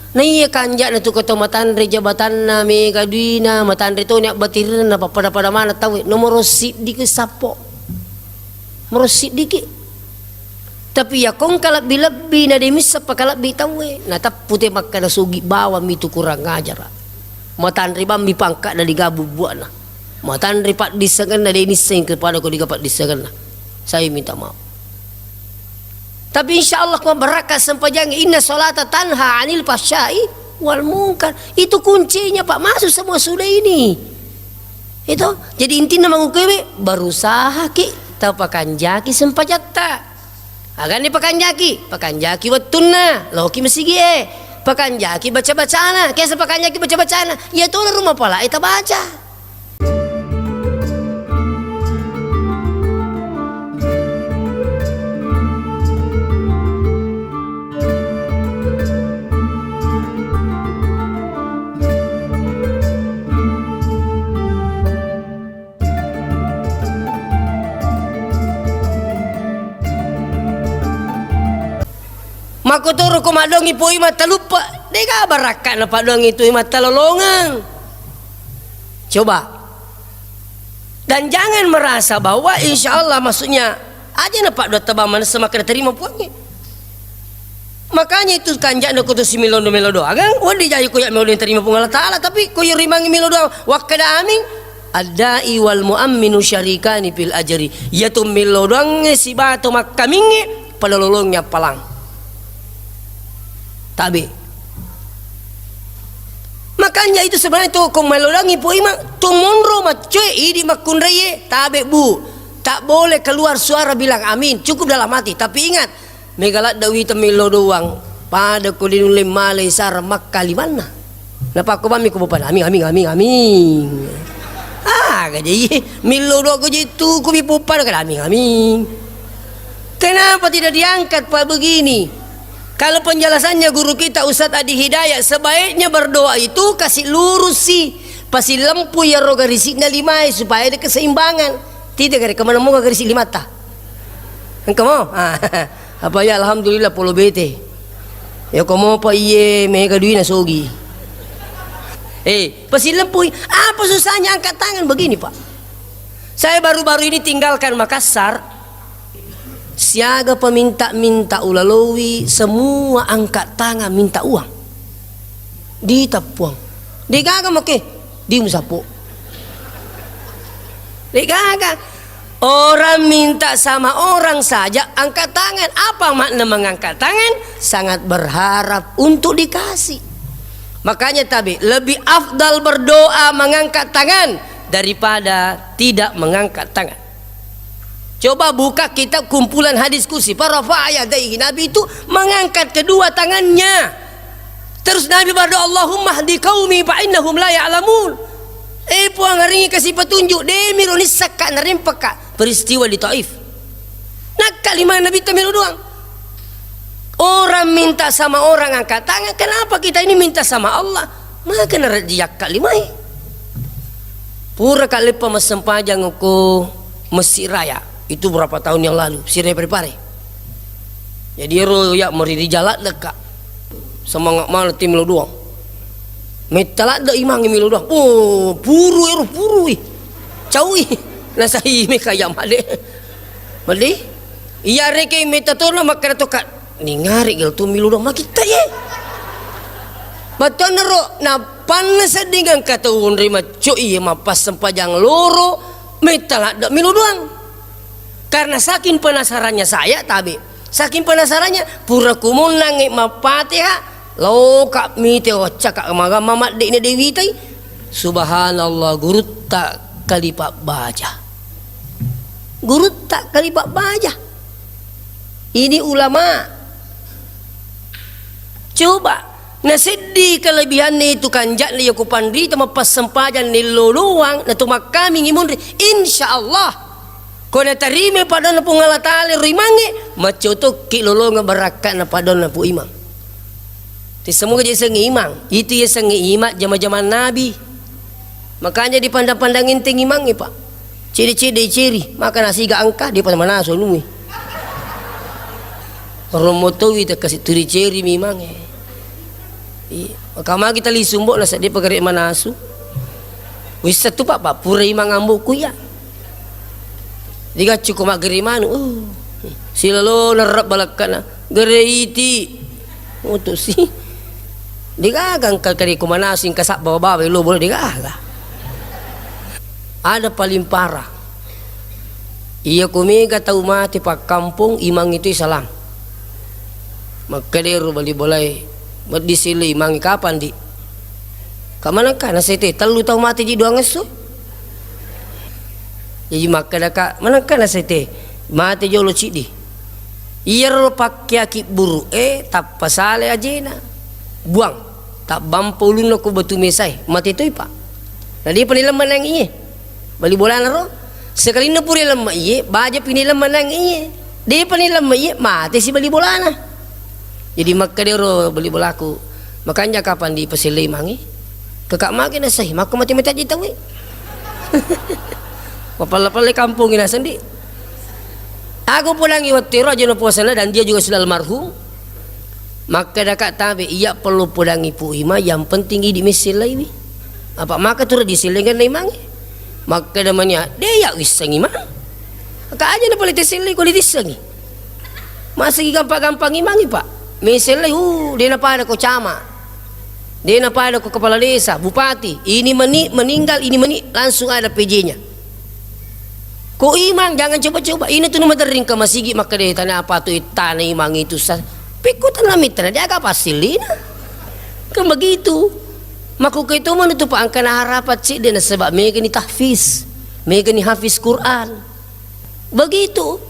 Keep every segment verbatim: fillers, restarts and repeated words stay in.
Naiya kanja'na tu ko to matanre jabatanna, mega duina, matanre toni abbatirna, pappada-pada maneng tauwe, nomoro siddiki sappo. Moro siddiki. Tapi yakko engka lebbi-lebbi na de missa pakalebbi tauwe, nateppu te makkada sugi bawang mi tu kurang ajara. Matanre bammi pangka'na digabu buana. Matanre paddissengenna de nisseng kepada ko diga paddissengenna. Saya minta maaf. Tapi insya Allah ko barakka sempajangnge, inna salata tanha anil fahsyai wal munkar. Itu kuncinya, Pak, masuk semua sudah ini. Itu. Jadi intinya mangukewe, berusaha ki tapakanjaki sempajatta. Agani pakanjaki, pakanjaki wettunna, loki masigi e. Pakanjaki baca-bacana, kesa pakanjaki baca-bacana. Iya tona rumah pala eta baca. Makkotoro ko madongi poi mattaluppe, dega barakka na padongi tu mattalolongeng. Coba. Dan jangan merasa bahwa insya Allah, maksudnya, aja na paddoa taba manessa maka diterima Puangnge. Makanya itu kanja'na ko to simillo-millo doangang, wedding jaji ko ya melo diterima Puang Allah Ta'ala, tapi ko ya rimangi millo doang, wakkada amin, adda'i wal mu'amminu syarikani fil ajri. Ya tu millo doangnge sibawa to makkamingnge, pada lolongngi appalang. Tabe. Makanya itu sebenarnya tu ko mellodangi Puang Imang, tu monro maccoe idi makkunraie, tabe, Bu. Tak boleh keluar suara bilang amin, cukup dalam hati. Tapi ingat, mega ladde wita millo doang, pada ko dinulle male sara makka limanna. Napakko bammi ko bupana, amin, amin, amin, amin. Ah, gaje millo doang ko jitu ko mi bupana kada amin, amin. Kenapa tidak diangkat, Pak, begini? Kalau penjelasannya guru kita Ustadz Adi Hidayat, sebaiknya berdoa itu kasih lurus sih. Pasilempui iyaro garisi'na limae supaya ada keseimbangan. Tidak gare kemana mau garisi limatta. Engka mo? Ah, apa ya, alhamdulillah polo bete. Ya komo pa iye mega duina sogi. Eh, pasilempui. Apa susahnya angkat tangan begini, Pak? Saya baru-baru ini tinggalkan Makassar. Siaga peminta-minta ulalowi, semua angkat tangan minta uang. Diteppuang. Degaga make, dimusapo. Degaga. Orang minta sama orang saja angkat tangan. Apa makna mengangkat tangan? Sangat berharap untuk dikasih. Makanya tabe, lebih afdal berdoa mengangkat tangan daripada tidak mengangkat tangan. Coba buka kitab kumpulan hadis kursi. Farafa'a yadaihi. Nabi itu mengangkat kedua tangannya. Terus Nabi berdoa, "Allahumma hdi qaumi fa innahum la ya'lamun." Eh, Puang, aringi kasih petunjuk. Demi ro nissakka narempakka peristiwa di Taif. Nakka lima Nabi ta melo doang. Orang minta sama orang angkat tangan, kenapa kita ini minta sama Allah? Maka narejji yakka limai. Pura ka leppa massempajang ko Masjid Raya. Itu berapa tahun yang lalu, Siraya Parepare. Jadi ero ya meri ri jalan dekat. Semangat mana tim lo doang. Metta ladde imang melo doang. Oh, puru ero purui. Caui. Nasai me kaya made. Made. Iya reke metta tona makkeda tokka. Ningari gel tu melo doang makitta ye. Batonna ro napanna sedding engka tau onre macco iye mappassempajang loro metta ladde melo doang. Karena saking penasarannya saya, tabe. Saking penasarannya, pura kumonnangngi Mappateha, loka mite waccaka magamma madde'na dewitai. Subhanallah, gurutta kalipa baja. Gurutta kalipa baja. Ini ulama. Coba, naseddi kelebihanna itu kanja'na iya kupanrita mappassempajang nello doang, natu makkamingi munri. Insya Allah, ko natarima padonna Puang Allah Ta'ala ro imangnge, maccotokki lolonga barakka'na padonna Pu Imang. Te semoga je sengnge imang, itu ya sengnge imang jama-jama Nabi. Makanya dipandang-pandang enteng imangnge, Pak. Cede-cede ceri, maka nasiga engka, dia pada manaso nui. Romo towi te kasi turi ceri mi imangnge. Iya, maka magi tali sumbo na seddi pagare manasu. Wissa tu, Pak, Pak, pura imang ambo ku iya. Digaccu ko maggere manu, uh, silalo nerrep balekkana, gere iti. Utusi. Digaga engka kare ko manasing kasabba bawa lo bolo digaga. Ada paling parah. Iya ko mega tau mate pakkampong, imang itu salang. Makkedero bali bolae, meddi sile imangi kapang di. Ka manengka nasete tellu tau mate ji doang esso. Jaji makkeda ka, manengka nasete mate jolo ciddi. Iyaro pakkeaki buru e tappa sale ajena. Buang. Tabbampa ulunna ko batu mesae, mate toi, Pak. Na depa nilemma nang iye. Bali bolana ro. Sekalinna pura lemma iye, baja pi nilemma nang iye. Depa nilemma iye, mate si bali bolana. Jadi makkedero bali bolaku, makanja kapang di paselle imangi. Kaka mage nasai, makko mate-mate aja tauwe. Mapalla-palla kampongi naseng di. Aku pulangi wettu ero aja no puasana dan dia juga sudah almarhum. Makkeda ka tabe, iya perlu pulangi pu ima, yang penting idi messellaiwi. Apa maka tu di sellengan na imangi. Makkeda mania, de ya wisseng imang. Ka aja na pale tesellai ko ditissengi. Masih gampang-gampang imangi, Pak. Messellai, uh, de na pada ko camat. De na pada ko kepala desa, bupati. Ini meni meninggal, ini meni langsung ada P J-nya. Ko imang, jangan coba-coba. Ini tu nu maderring ke masigi makkeda tana apa tu tana imang itu sa. Pekko tana mitra dia aga pasillina. Kan begitu. Maku ke itu mana tu Pak angkana harapat sih dia nasaba mega ni tahfiz. Mega ni hafiz Quran. Begitu.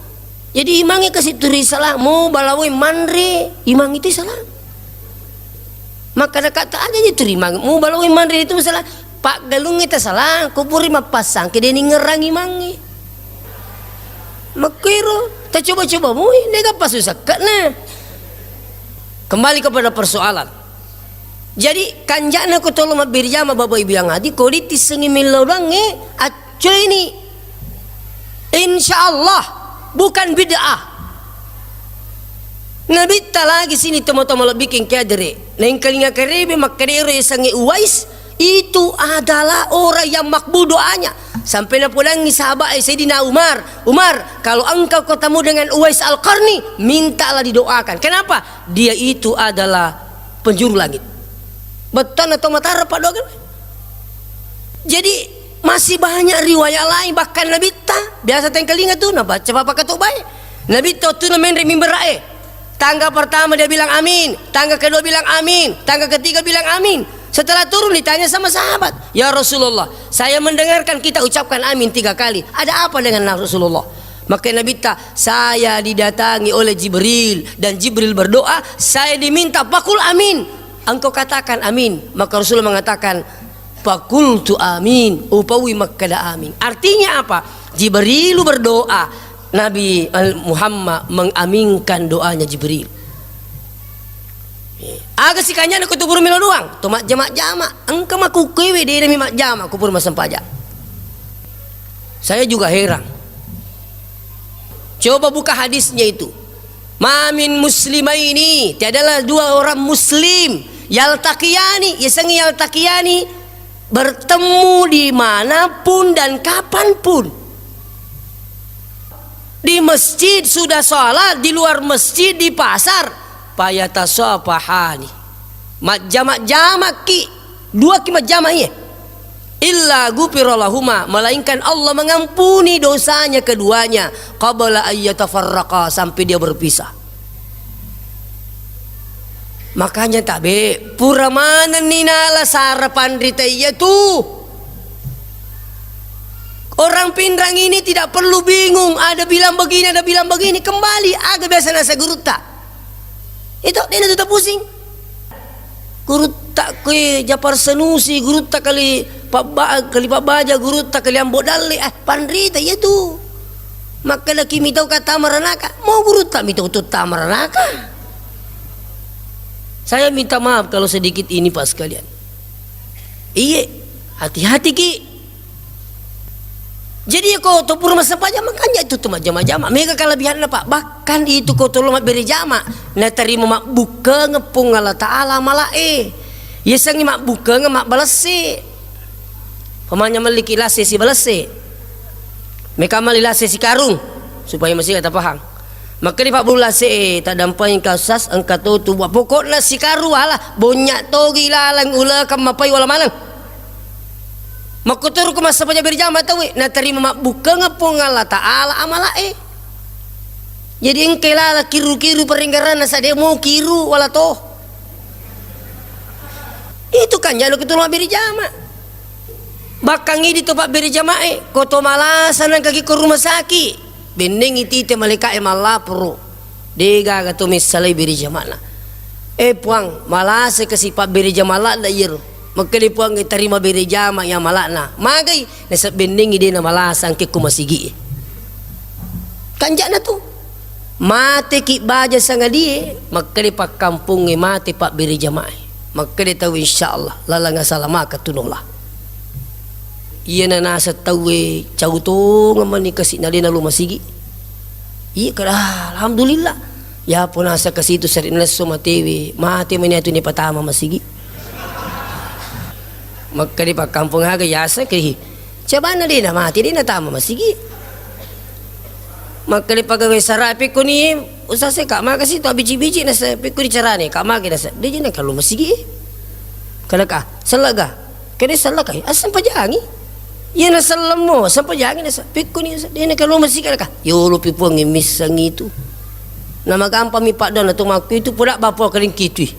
Jadi imangnge kasi turi salah, mo balawai manre, imang itu salah. Maka dekat tak ada je turi imang, mo balawai manre itu salah. Pak galung itu salah, ko puri mappasang ke dening ngerang imangnge. Makkero, ta coba-coba mui, nega pasu sekkena. Kembali kepada persoalan. Jadi, kanja'na ko tolo mabbere jama, Bapak Ibu yang hadir, ko ditissengi millau doangnge, accoini. Insya Allah, bukan bid'ah. Nabitta lagi sini toma-toma lebbi kengke adere. Nengkalinga karebe makkedero yasengnge Uwais, itu adalah orang yang makbul doanya. Sampai napodangi sahabat, eh, Sayyidina Umar, "Umar, kalau engkau ketemu dengan Uwais Al-Qarni, mintalah didoakan." Kenapa? Dia itu adalah penjuru langit. Bettuanna to matara paddoakan. Jadi masih banyak riwayat lain, bahkan Nabitta biasa tengkalinga tu nabaca papa katobae. Nabitta tu na menre mimbar e. Tangga pertama dia bilang amin, tangga kedua bilang amin, tangga ketiga bilang amin. Setelah turun ditanya sama sahabat, "Ya Rasulullah, saya mendengarkan kita ucapkan amin tiga kali. Ada apa dengan Rasulullah?" Maka Nabitta, "Saya didatangi oleh Jibril dan Jibril berdoa, saya diminta pakul amin. Engkau katakan amin." Maka Rasulullah mengatakan, "Fakultu amin." Upaui makkeda amin. Artinya apa? Jibrilu berdoa, Nabi Al-, Muhammad mengaminkan doanya Jibril. Aga sikanyana ko tuburu melo doang, to majjama-jama. Engka makukkuewe de nami majjama ko pura massempajang. Saya juga heran. Coba buka hadisnya itu. Ma min muslimaini, tiadalah dua orang muslim, yaltaqiyani, yasengnge yaltaqiyani, bertemu dimanapun dan kapanpun. Di masjid sudah sholat, di luar masjid, di pasar, fayatasafahani. Majjama-jamaki, duaki majjama iye. Illa ghufira lahuma, melainkan Allah mengampuni dosanya keduanya, qabla ayyatafarraqa, sampai dia berpisah. Makanya tabe, pura manenni nala sara panrita iya tu. Orang Pinrang ini tidak perlu bingung, ada bilang begini, ada bilang begini. Kembali, aga biasa nasa gurutta. Itu, dia itu pusing. Gurutta kue Japar Sanusi, gurutta kali Pabba-, kali Pabbaja, gurutta kali Ambo Dalle, eh, panrita iya tu. Makkedaki mitau kata maranaka, mau gurutta mitau tutta maranaka. Saya minta maaf kalau sedikit ini, Pak, sekalian. Iye, hati-hati ki. Jadi ko to pura massempajang makanya itu tu majjama-jama. Mega kelebihanna, Pak. Bahkan itu ko tolo mabbere jama, natarima mabbukka ngepung Allah Ta'ala malae. Yasengngi mabbukengeng mabbalesse. Pamanya melliki lasse sibalesse. Meka melli lasse sikarung, supaya masih kita paham. Makkeda pabbulu lasse e, taddampengi kausas engka to tu buah pokokna sikarung ala bonnya togi laleng ulekeng mapai wala maneng. Makkuturu ku massapajang berjama tauwe, naterima mabbukengeng Puang Allah Ta'ala amala e. Jadi engka lala kiru-kiru perenggaranna sade mo kiru wala to. Itu kan jalo ketulung mabbere jama. Bakkang idi to pabbere jamae, ko to malasa nangka ki ko rumah sakit. Bennengi tite malaika e mallaporo. De gaga to messalai bere jamana. Eh Puang, malasa kasi pabbere jama lada iyero. Makkeda Puang e tarima bere jama ya malana. Magai nasaba bennengi de na malasa angke ko masigi e. Kanjana tu. Mateki baja sangadie, makkeda pakkampongnge mate pabbere jamae. Makkeda tau insyaallah laleng asalamaka tunola. Iyana naseng tauwe cau tongeng mani kasi nalena lo masigi. Iya kada alhamdulillah. Yapo naseng kasi tu seri nesso matewe, mate mani atu ni patama masigi. Makkeda pakkampong aga yaseng kehi. Cabanna de na mate de na tama masigi. Makkeda pagawe sara pekkoni usase ka maka si to biji-biji nasa pekkoni carane ka maka nasa de jena kalu masigi. Kada ka sella ga. Kada sella kai asam pajangi. Iya na sellemmo asam pajangi nasa pekkoni nasa de na kalu masigi kada ka. Yolo pi Puang e missang itu. Nama gampang mi paddo na to makku itu poda bapo kaling kitui.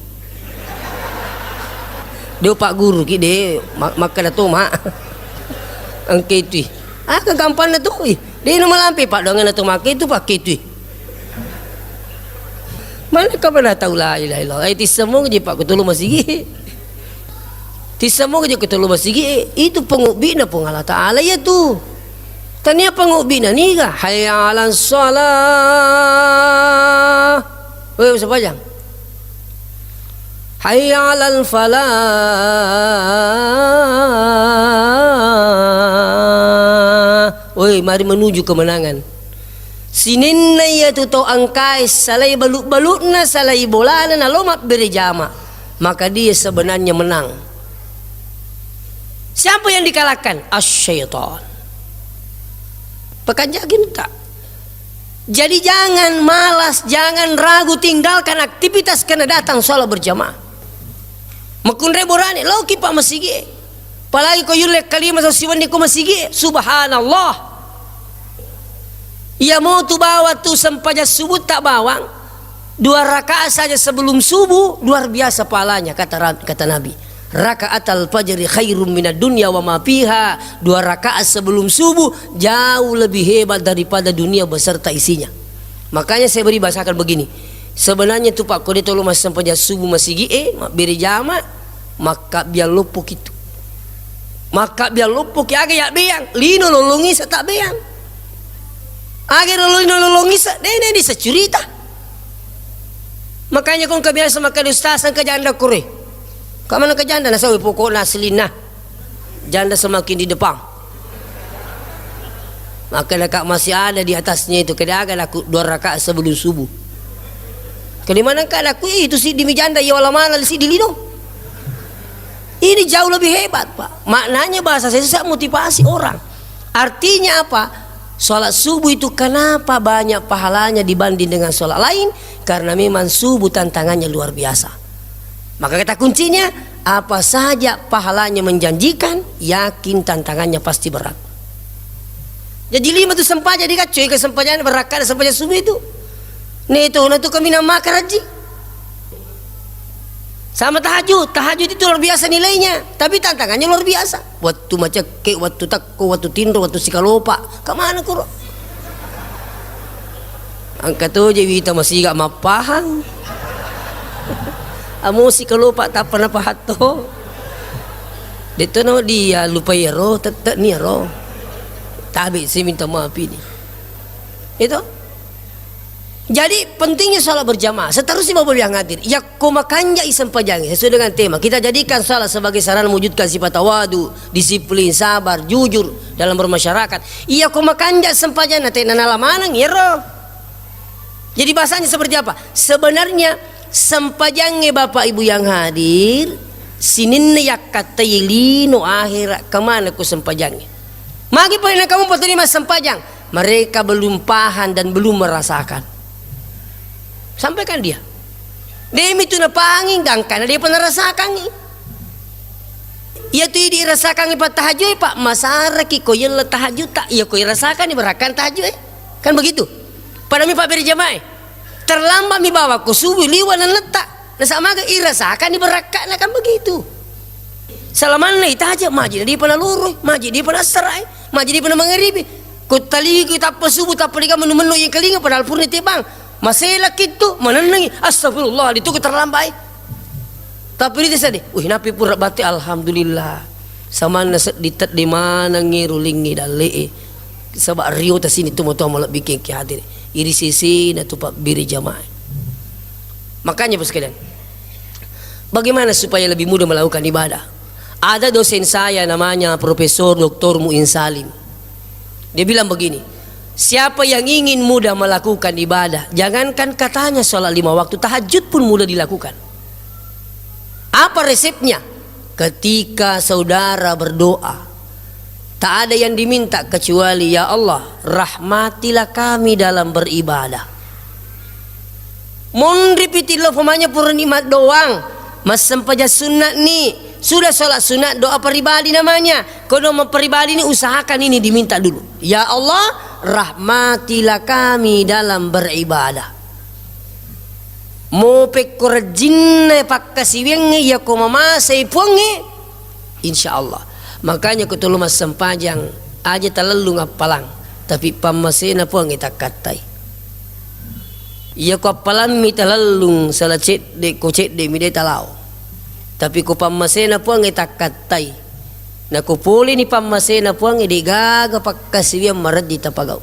De upagguru ki de ma-, makkeda to ma. Engke tui. Aga gampanna to i. De na malampe paddoangenna to makke tu pakke tui. Mana ka mana tau la ilaha illallah. Eh, tissemong je pak kutulu masigi. Tissemong je kutulu masigi. Eh, itu pengubbina Puang Allah Taala ya tu. Tania pengubbina niga. Hayya 'alas shalah. Weh, usah pajang. Hayya 'alal falah. Woi, mari menuju kemenangan. Sininna iyatu tau engkae salai balu-baluna, salai bolana, nalo mabbere jama. Maka dia sebenarnya menang. Siapa yang dikalahkan? Asy-syaitan. Pekanjaki tak? Jadi jangan malas, jangan ragu, tinggalkan aktivitas karena datang sholat berjamaah. Makunre borane, loki pak masigi. Apalagi ko yulle kalima so siwenni ko masigi, subhanallah. Iya mo tu bawang tu sempajang subuh tak bawang. Dua rakaat saja sebelum subuh, luar biasa pahalanya, kata Ra-, kata Nabi. Rakaatal fajri khairum minad dunya wa ma fiha. Dua rakaat sebelum subuh jauh lebih hebat daripada dunia beserta isinya. Makanya saya beri bahasakan begini. Sebenarnya tu pak kode tolo massempajang subuh masigi e, mabbere jama, makkabbiang loppo kitu. Makkabbiang loppo ki aga ya beang, lino lolongi sa tak beang. Aga lolongi lolongi sa, dene di securita. Makanya kong kebiasa makan ustaz sangka janda kore. Kamana ke janda nasawi pokokna aslinna. Janda semakin di depan. Maka leka masih ada di atasnya itu, kedaga laku dua rakaat sebelum subuh. Kalimanang ka laku itu si dimi janda ya wala mana si di lino. Ini jauh lebih hebat, Pak. Maknanya bahasa saya susah motivasi orang. Artinya apa? Sholat subuh itu kenapa banyak pahalanya dibanding dengan sholat lain? Karena memang subuh tantangannya luar biasa. Maka kata kuncinya, apa saja pahalanya menjanjikan, yakin tantangannya pasti berat. Jadi lima tu sempajang dikacoi ke sempajang berangkat sempajang subuh itu. Neto na tu kami nama karaji. Sama tahajud, tahajud itu luar biasa nilainya, tapi tantangannya luar biasa. Waktu macekke, waktu takko, waktu tinro, waktu sikalopa. Kemana kuro? Engka to je wita masiga mappahang. Amo sikalopa tappa napahatto. Detto no dia lupa iyaro, tette ni ro. Tabe si minta maaf ini. Itu. Jadi pentingnya sholat berjamaah. Seterusnya Bapak Ibu yang hadir, yakko makanjai sempajangi sesuai dengan tema. Kita jadikan sholat sebagai sarana mewujudkan sifat tawadu, disiplin, sabar, jujur dalam bermasyarakat. Iya ko makanja sempajang na tena nala maneng iyaro. Jadi bahasanya seperti apa? Sebenarnya sempajangnge Bapak Ibu yang hadir Sininna yakkattai lino ahera, kemana ko sempajangnge? Magi pole na kamu patuni massempajang? Mereka belum paham dan belum merasakan. Sampaikan dia. Demi tu napangi, gangkana depa narasakangi. Iya tu idi irasakangi pa tahajud, Pak, masaraki ko yella tahajud tak, iya ko irasakani berakan tahajud, eh. Kan begitu. Pada mi Pak beri jamaah, eh. Terlambat mi bawa ko subuh liwa naletta. Nasamaga irasakanni barakka'na, kan begitu. Salamanna itaja, maji na dipa naloroi, maji dipa nassara'i, maji dipa namangaribi. Ko talingi tappa subuh, tappa dega mennu-mennu yang kalinga, padahal purna tebang. Masela kittu, manennengi, astagfirullah, ditu terlambat. Tapi rita seddi, wih, napi pura bate, alhamdulillah. Samanna seddi tedde manengi rulingi dalle'e. Saba rio tasini tu matoa malebbi kengki hadir. Iri sesena tu pabbiri jamaah. Makanya, Bapak sekalian, bagaimana supaya lebih mudah melakukan ibadah? Ada dosen saya namanya Profesor Doktor Muin Salim. Dia bilang begini, "Siapa yang ingin mudah melakukan ibadah, jangankan katanya sholat lima waktu, tahajud pun mudah dilakukan." Apa resepnya? Ketika saudara berdoa, tak ada yang diminta kecuali, "Ya Allah, rahmatilah kami dalam beribadah." Monri pitillo pamanya purani maddoang, massempajang sunnah ni, sudah sholat sunnah, doa pribadi namanya. Kalau doa pribadi ni usahakan ini diminta dulu. "Ya Allah, rahmatilah kami dalam beribadah." Mo pekko rejjinna pakkasiwiangnge, iyako mamasei Puangnge, insya Allah. Makanya ko tolo massempajang, aja talellung appalang, tapi pammasena Puangnge takkattai. Iyako appalammi talellung sala cedde, ko cedde mi de talao. Tapi ko pammasena Puangnge takkattai. Nako poleni pammasena Puangnge, degaga pakkasiwiang marejji tapagau.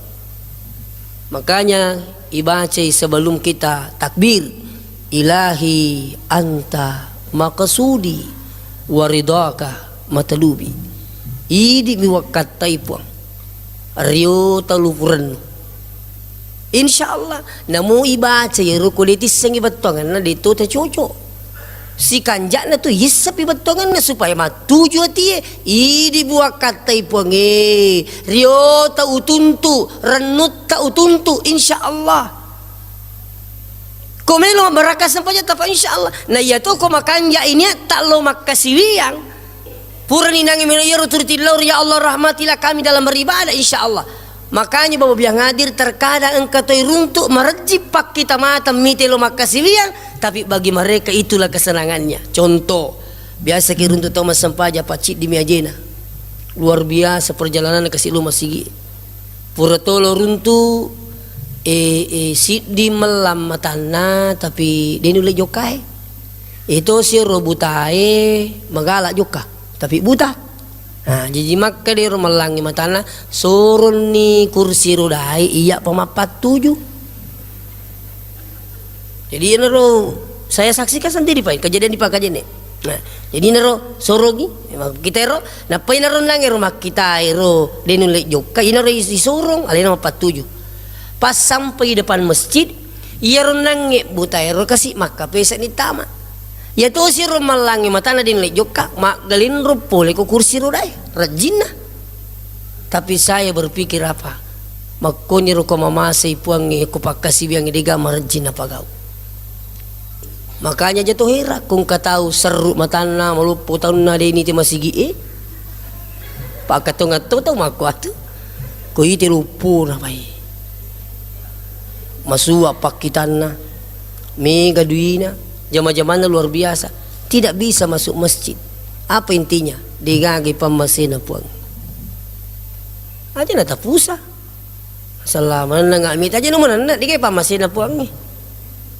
Makanya ibacai sebelum kita takbir, "Ilahi anta maqsudi wa ridhaka matlubi." Idi'mi wakkattai Puang. Rio talupurennu. Insya Allah, namo ibaca iyaro ko de tissengi bettuanganna, de to tacoco. Sikanja'na tu yissepi bettuanganna supaya mattuju atie. Idi buakkattai Puangnge, riota utuntu, rennutta utuntu, insya Allah. Ko melo mabbarakka sempajang tapa, insya Allah. Na iya to ko makanja iniatta lo makkasiwiang. Purani nangi melo iyaro turiti lao, "Ya Allah, rahmatilah kami dalam beribadah," insya Allah. Makanya Bapak biang hadir, terkadang engka toi runtuk marejji pakkita mata mite lo makkasiwiang, tapi bagi mereka itulah kesenangannya. Contoh, biasa ki runtuk tau massempajang pacciddi mi ajena. Luar biasa perjalanan kasi lo masigi. Pura tolo runtuk, eh, eh, siddi mellang matanna, tapi de nulle jokkae. Ito siro butae magala jokka, tapi buta. Nah, jaji makkeda ero mellangngi matanna, soronni kursi rodae iya pa mappattuju. Jadi, iyanaro saya saksikan sendiri, Pak, kejadian di Pak Kajene. Nah, jadi, inaro sorongi, kita ero, nappa inaro nang ero makkita ero, de nulle jokka, inaro is-, isorong, alena mappattuju. Pas sampai depan masjid, iyaro nangnge buta ero kasi makkapesani tama. Iya tosi ro mellangngi matana de nulle jokka, maggalinro pole ko kursi rodae, rajinna. Tapi saya berpikir apa? Makkoniro ko mamasei Puangnge, ko pakkasiwiangnge, dega marejji napagau. Makanya aja to hera, ko engka tau serru matanna, maloppo taunna, de nite masigi e. Pakkatongatto tau makkuatu. Ko ite loppona pai. Masua pakkitanna, mega duina, jama-jamanna luar biasa. Tidak bisa masuk masjid. Apa intinya? Degaga pammasena Puang. Aja natapusa. Sella manenna mita aja nu manenna, degaga pammasena Puangnge.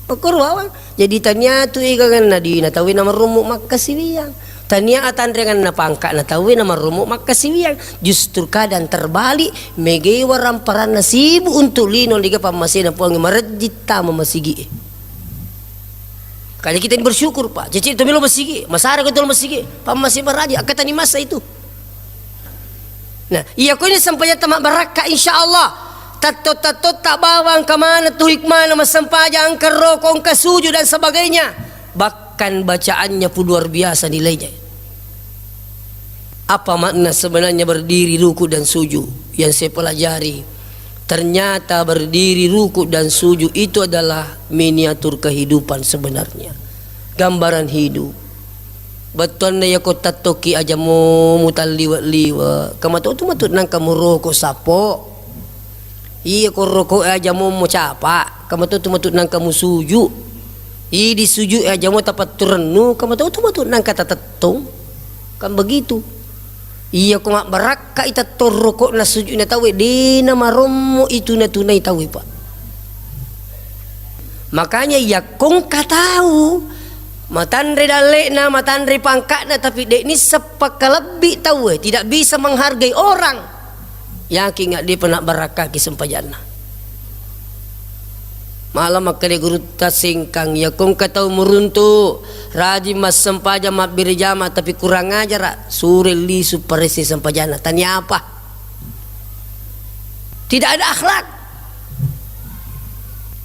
Makkoro bawang. Jadi tania tu eganganna dina tauwe namarommo makkasiwiang. Tania atanreanganna pangka'na tauwe namarommo makkasiwiang. Justru keadaan terbalik, megai waramparanna sibuk untuk lino, degaga pammasena Puangnge, marejji tama masigi'e. Makanya kita ini bersyukur, Pak. Cece to melo masigi, masara ko to masigi, pammase maraji, akkatani masa itu. Nah, iya ko ini sempajatta mabbarakka, insya Allah. Tatto-tatto ta bawang kemana tu hikmahna massempajang, engka roko, engka sujud dan sebagainya. Bak-, Kan bacaannya pun luar biasa nilainya. Apa makna sebenarnya berdiri, ruku, dan sujud yang saya pelajari? Ternyata berdiri, ruku, dan sujud itu adalah miniatur kehidupan sebenarnya. Gambaran hidup. Bettuanna yako tattoki aja mo mutalliwe-liwe. Kamatotu matu nangka muroko sapo. Iya ko roko aja mo mo capa. Kamatotu matu nangka musuju. Idi suju aja mo tapatturennu. Kamatotu matu nangka tatettong. Kan begitu. Iya ko mabbarakka i tettong rokokna sujuna tauwe, dena marommo itu natunai tauwe, Pak. Makanya, yakkongka tau matanre dalle'na, matanre pangka'na, tapi de' nisseng pakkalebbi tauwe, tidak bisa menghargai orang, yakin nggak, de'pa nabbarakkaki sempajanna. Malah makkeda gurutta Sengkang, yakkongka tau muruntu, rajin massempajang, mabbere jama, tapi kurang ajar, sure lisu paresse sempajanna. Tania apa? Tidak ada akhlak.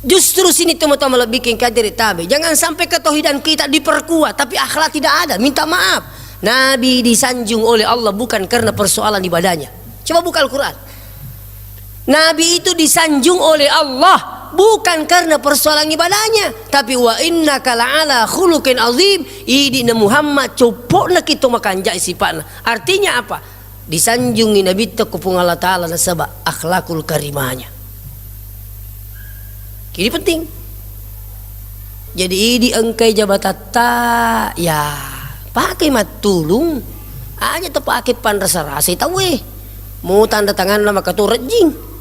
Justru sini teman-teman lebih kengkadere tabe. Jangan sampai ketauhidan kita diperkuat, tapi akhlak tidak ada. Minta maaf. Nabi disanjung oleh Allah bukan karena persoalan ibadahnya. Coba buka Al-Quran. Nabi itu disanjung oleh Allah bukan karena persoalan ibadahnya, tapi wa innaka la'ala khuluqin azim. Idi na Muhammad, copokna kito makanjai sipakna. Artinya apa? Disanjungi Nabitta ku Puang Allah Ta'ala nasaba akhlakul karimahnya. Jadi penting. Jadi idi engkai jabatatta, ya, pakai mattulung. Aja tepake panrasa-rasai tauwe. Mo tanda tanganna maka to rejjing.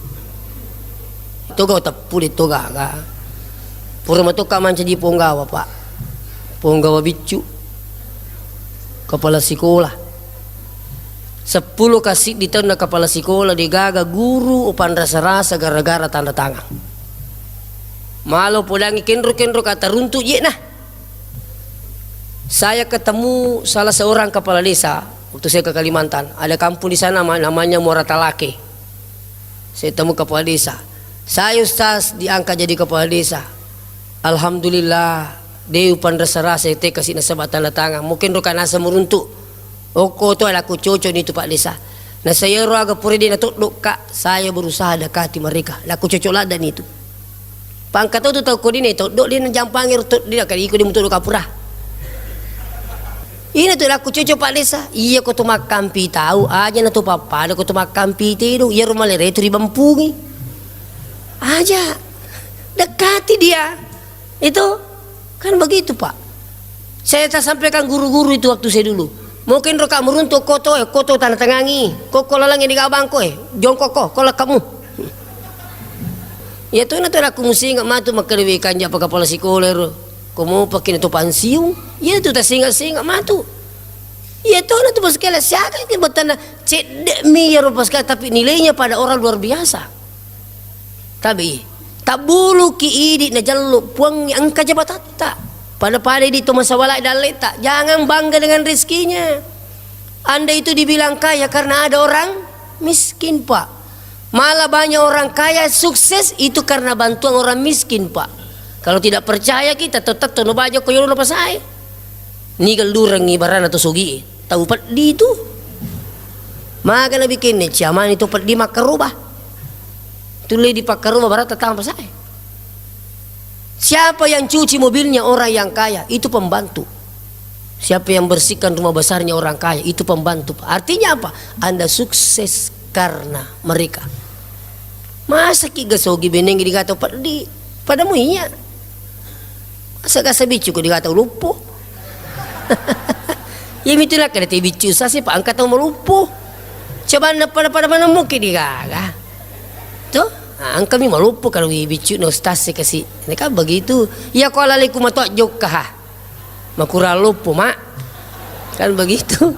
Toga teppu de toga ga. Pura matoka mancaji ponggawa, Pak. Ponggawa biccu. Kepala sikola. Seppulo kasiddi taunna kepala sikola, degaga guru upanrasa-rasa gara-gara tanda tangan. Malo podangi kenro-kenro kata runtu' je' nah. Saya ketemu salah seorang kepala desa waktu saya ke Kalimantan. Ada kampung di sana ma-, namanya Muara Talake. Saya temu kepala desa. Saya, Ustaz, diangkat jadi kepala desa. Alhamdulillah, de' upanrasa-rasa teka si nasaba tanda tangan. Mungkin roka nasa muruntu. Okko to, laku cocok nitu, Pak Desa. Nasaba iyaro aga pura de' natoddo' ka, saya berusaha dekati mereka. Laku cocok ladda nitu. Pangka tau tu tau ko de' natoddo', de' najampangi ro to, de' nakali iko de' mutoddo' kapura. Ina tu laku cocok, Pak Desa. Iya ko to makkampi tau, aja na to pappada ko to makkampi tedong, iyaro malere tu ribampungi. Aja. Dekati dia. Itu kan begitu, Pak. Saya tak sampaikan guru-guru itu waktu saya dulu. Mungkin roka meruntuk koto, eh, koto tanda tangangi. Koko lalang ini gabang ko, eh, jongkok ko, ko lakamu. Ya tu na tu aku musinga matu makkeda we kanja pa kepala sekolah ro. Ko mo pakai tu pansiung. Ya tu tak singa-singa matu. Iya to, na tu pas kala siaga ini betana cedde' mi iyaro pas kala, tapi nilainya pada orang luar biasa. Tapi tabbuluki idi' najallu puangnge engka jabatatta. Pada-pada idi' to masawala dalleta, jangan bangga dengan rezekinya. Anda itu dibilang kaya karena ada orang miskin, Pak. Malah banyak orang kaya sukses itu karena bantuan orang miskin, Pak. Kalau tidak percaya kita, tetap tono baja ko yolo pasae. Ni gellurengngi barana to sogi e. Tau peddi tu. Maga nabikinne ciamani to peddi makkaroba. Tulle dipakkaroba barata tama pasae. Siapa yang cuci mobilnya orang yang kaya, itu pembantu. Siapa yang bersihkan rumah besarnya orang kaya, itu pembantu. Artinya apa? Anda sukses karena mereka. Masa ki gasogi benengi digatau peddi? Padamu iya. Masa gasa biccu ko digatau luppo? Iya mitu nakkeda te biccu sasi pa engka tau maluppo. Coba na pada-pada mana mungkin digaga. Tuh, ah, engka mi maluppo kalau wi biccu na ustaz sih kasi. Ini kan begitu. Iya ko alaliku matoa jokka ha. Makurang loppo, Mak. Kan begitu.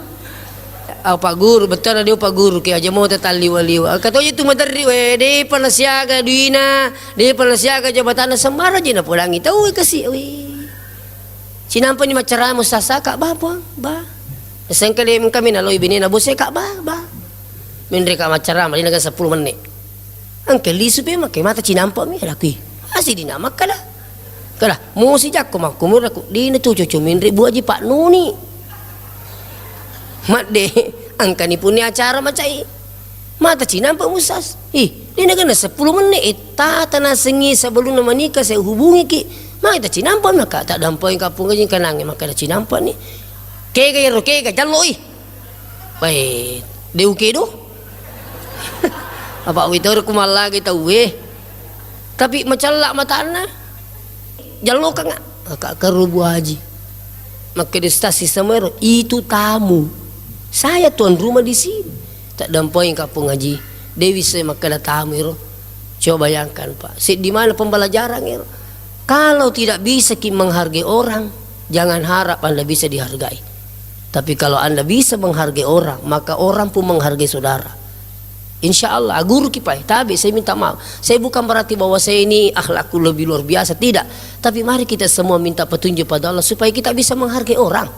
Oh, Pak Guru, betul ada Pak Guru, ke aja mau tetang liwa-liwa. Kata aja tu materri, we, de' pernah siaga duina, de' pernah siaga jabatan, sembarang je na podangi. Tahu we kasi, we. Cinampa ni macara mo sasa, Kak, ba, ba, ba. Sengkali kami naloi bini na bose, Kak, ba, ba. Menre Kak macara, mali naga sepuluh menit. Engke lisu pe make mata cinampa mi lakui. Asi dina makkada. Ora, musi jakko makkumura ku, dina tu cucu minri buaji Pak Nuni. Madde, angkani puni acara macai. Mata cinampa musas. Ih, dina kena sepuluh menit. Eh, tata nasengi sebelum menikah saya hubungi ki. Mata cinampa maka tak dampoi kapung aja kanange maka cinampa ni. Kega ero kega jallo ih. Bae, de ukedo. Apa witoro kumallage tauwe. Tapi macalla matanna. Jallokanga. Aka keru Bu Haji. Makkeda ustaz sisamaero, itu tamu. Saya tuan rumah di sini. Tak dampoi kapung haji. Dewi saya makkeda tamu ero. Coba bayangkan, Pak. Seddi mana pembelajaran ero. Kalau tidak bisa ki menghargai orang, jangan harap Anda bisa dihargai. Tapi kalau Anda bisa menghargai orang, maka orang pun menghargai saudara. Insya Allah, aguru ki, Pak. Tapi saya minta maaf. Saya bukan berarti bahwa saya ini akhlakku lebih luar biasa, tidak. Tapi mari kita semua minta petunjuk pada Allah supaya kita bisa menghargai orang.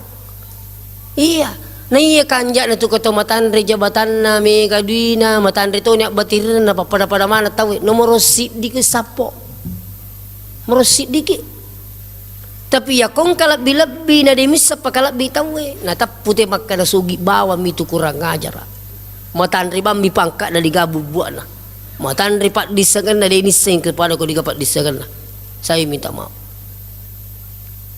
Iya. Nah, iya kanja'na tu koto matanre jabatanna, mega duina, matanre toni abbatirna, pappada-pada mana tauwe. Nomoro siddi ki sappo. Moro siddiki. Tapi yakong kalebbi-lebbi na de missa pakalebbi tauwe, na teppu te makkada sugi bawang mitu kurang ajara. Matanre bammi pangka'na diga bubbua'na. Matanre paddissengenna de nisseng kepada ko diga paddissengenna. Saya minta maaf.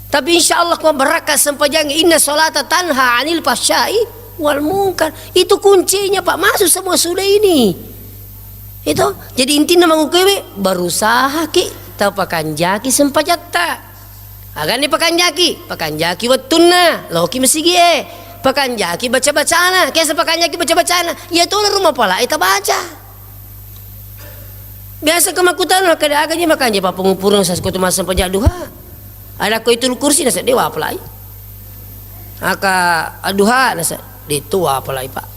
Tapi insya Allah ko barakka sempajang, inna salata tanha anil fahsyai wal munkar. Itu kuncinya, Pak, masuk semua sudah ini. Itu. Jadi intinna mangukewe, berusaha ki tapakanjaki sempajatta. Agani pakanjaki, pakanjaki wettunna, loki masigi e. Pakanjaki baca-bacana, kesa pakanjaki baca-bacana. Iya tona rumah pala eta baca. Biasa ke makkutana kada aga je makanja papangupureng sas koto massempajang duha. Ada ko itu kursi nasa dewa apalai. Aka aduha nasa de tu apalai, Pak.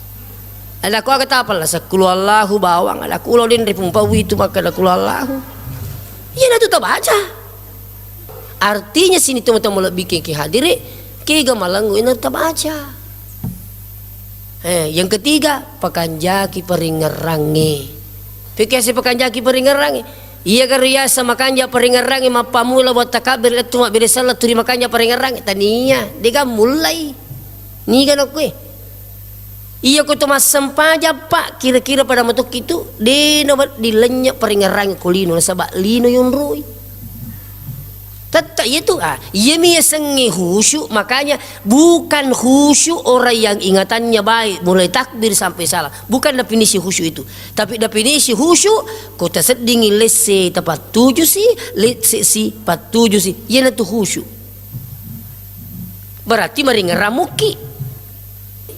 Ada ko aga tapal nasa kulu Allahu bawang, ada kulo den ripung pawi itu maka ada kulu Allahu. Iya na tu tabaca. Artinya sini temu-temu lebih ke hadiri, kega malangu ina tabaca. Eh, yang ketiga, pakanjaki paringerrangnge. Pekese pakanjaki paringerrangnge. Iya garo yasa makanja paringerrangnge mappamula wa takabbir lettu mabbere sella turi makanja paringerrangnge. Tania, dega mullai. Niga nakkue. Iya ko to massempajang, Pak, kira-kira pada matokki tu, de nawedding lennye paringerrangnge ko lino nasaba lino yonroi. Tette iya tu, ah, iyami yasengnge khusyuk, makanya bukan khusyuk orang yang ingatannya baik mulai takbir sampai salam. Bukan definisi khusyuk itu. Tapi definisi khusyuk, ko taseddingi lesse tapattuju si, lesse si pattuju si. Iyanatu khusyuk. Berarti maringerang mukki.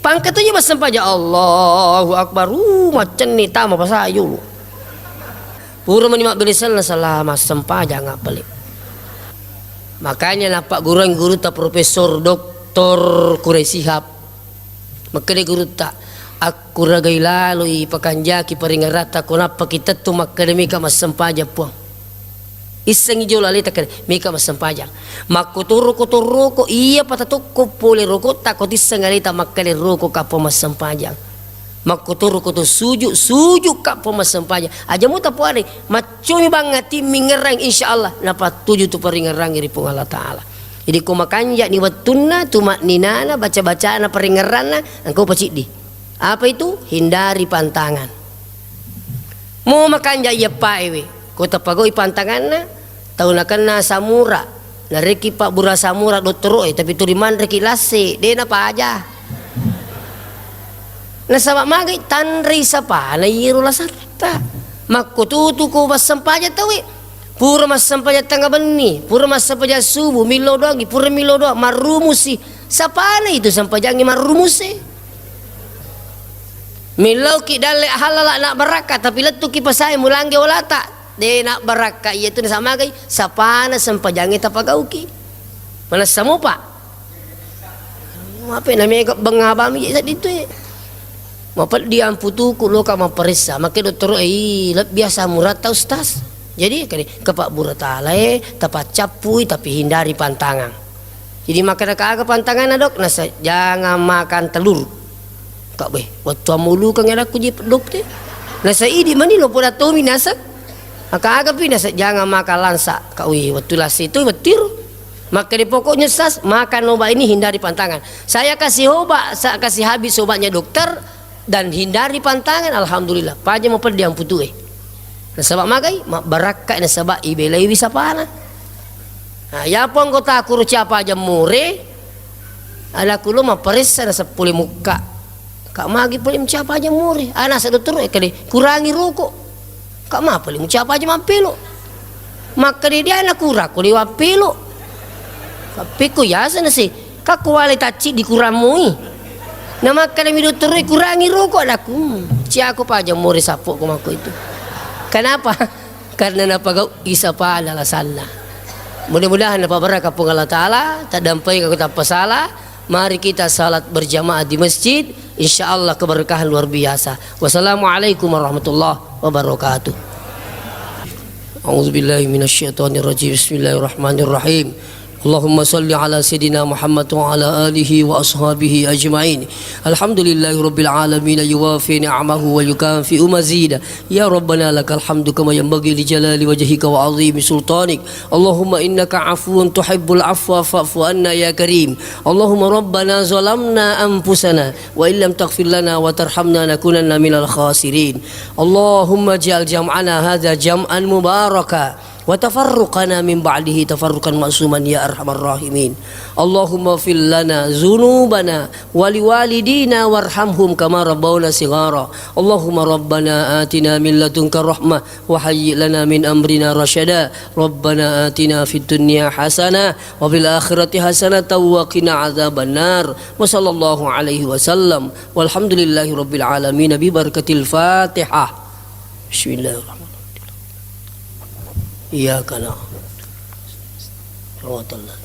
Pangka tu je massempajang Allahu Akbar, uh, maccenni tama pasaju. Pura mani mabbere sella sala massempajang appale. Makanya nappagguruang gurutta Profesor Doktor Quraish Shihab. Makkeda gurutta, akkuragai laloi pakanjaki paringeratta ko nappa kitettu makkeda mika massempajang Puang. Issengngi jolo aleta kere, meka massempajang. Makkotoro-kotoro ko iya pata tokko pole rokota ko tisseng aleta makkale roko kappo massempajang. Makkotoro koto suju, suju kappo massempajang. Aja muta puare, maccumi bang ati mingerang insyaallah napattuju tu paringerangi ri Puang Allah Ta'ala. Jadi ko makanja ni wettunna tu makninana baca-bacana paringeranna engkau paciddi. Apa itu? Hindari pantangan. Mo makanja iyeppaewe, ko tapagau'i pantanganna, tau nakenna samura, narekki pabbura samura dottoro'e, tapi tuli manreki lasse, de napaja. Nasaba magai tanrei sapana iyero lasatta. Makkututu ko massempajang tauwe. Pura massempajang tengnga benni, pura massempajang subuh, millau doangi, pura millau doang, marrumusi. Sapana itu sempajangi marrumuse. Millauki dalle ahallala na barakka, tapi lettuki pasae mulangge walata. De na barakka iya tu nasamagai, sapana sempajange tapagauki. Manessa mopa. Mape na mega bengabami je seddi tu e. Mapeddi amputuku loka maparessa, make dottoro e, "Ih, lebbi asam urat ta, Ustaz." Jadi kani, "Kepak buratalae, tapaccappui, tapi hindari pantangan." Jadi makkeda, "Aga pantanganna, Dok?" Nasa, "Jangan makan telur." Kak be, wettu ammulukeng anakku je, Dok, te. Nasa, "Idi mani lo poda tomi nasa." Maka aga pi nasejjangeng makan langsa, ka, wih, wettu lasi tu wettiru. Maka di pokoknya sas, makan obat ini, hindari pantangan. Saya kasih obat, sa-, kasih habis obatnya dokter, dan hindari pantangan, alhamdulillah. Paja mapeddi amputue. Nasaba magai, mabbarakka nasaba ibelaiwi sapana. Nah, yapo anggota kuru capa jamure, ada kulo maparessa na seppule mukka. Ka magi pole mucapa jamure. Ana sa dokter e kade, kurangi rokok. Ka ma pole mucapa aja mappelo. Makkeda dia na kura ko liwa pelo. Ka pekko yasa na se, ka ko wale tacci di kuramui. Na makkeda mi dokter e, kurangi rokok, adaku. Hmm, ciako pa jamure sappo ko makko itu. Kenapa? Karena napagau isapa alasanna. Mudah-mudahan napabarakka Puang Allah Ta'ala, tadampai ka tappa sala. Mari kita salat berjamaah di masjid, insya Allah keberkahan luar biasa. Wassalamualaikum warahmatullahi wabarakatuh. A'udzubillahi minasyaitonirrajim. Bismillahirrahmanirrahim. Allahumma salli ala sayyidina Muhammad wa ala alihi wa ashabihi ajma'in. Alhamdulillahi rabbil alamin, yuwafi ni'amahu wa yukafi'u mazida. Ya Rabbana lakal hamdu kama yanbaghi li jalali wajhika wa azimi sultanik. Allahumma innaka afuwun tuhibbul afwa fa'fu anna ya karim. Allahumma rabbana zalamna anfusana wa illam taghfir lana wa tarhamna nakunanna minal khasirin. Allahumma ja'al jam'ana hadza jam'an mubaraka wa tafarruqana min ba'dihi tafarruqan ma'suman ya arhamar rahimin. Allahumma fil lana dzunubana wa liwalidina warhamhum kama rabbawna shighara. Allahumma rabbana atina min ladunka rahmah wa hayyi lana min amrina rasyada. Rabbana atina fid dunya hasanah wa fil akhirati hasanatan wa qina adzabannar. Wa sallallahu alaihi wasallam. Walhamdulillahi rabbil alamin bi barakatil Fatihah. Bismillahirrahmanirrahim. Iyyaka na'budu wa iyyaka nasta'in.